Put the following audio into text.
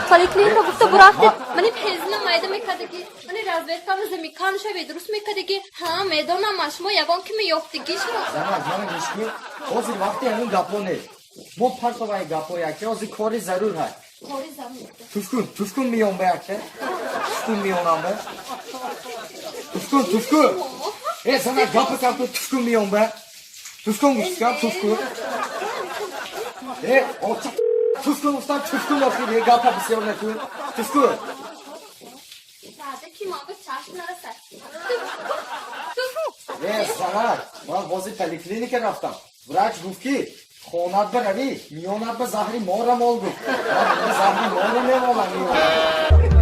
Поликлиника гуфта бурафтед. Мани пезина майда мекардаги, мани разведкама замикан шавед, дуруст мекардаги. Ҳа, медонам, шумо ягон ки меёфтагӣ шумо. Занак, мана гӯш кун, ҳозир вақти ҳамин гапҳо нест. Мо партоваи гапҳо, яке ҳозир кори зарур ҳаст. Кори зарур. Туф кун, туф кун миён ба, яке туф кун миёнам ба, туф кун, туф кун. Э, занак, гапа кам кун, туф кун миён ба, туф кун гуфтам, туф кун. Э, туф кун гуфтам, туф кун. Охир гапа бисёр накун, туф кун. Ваъда ки ма ба чашм нарасад. Э, занак, ман ҳозир поликлиника рафтам. Врач гуфт, ки хонат ба равӣ, миёнат ба заҳри мора мол, гуфт. Ман заҳри мора мемолам миёнат.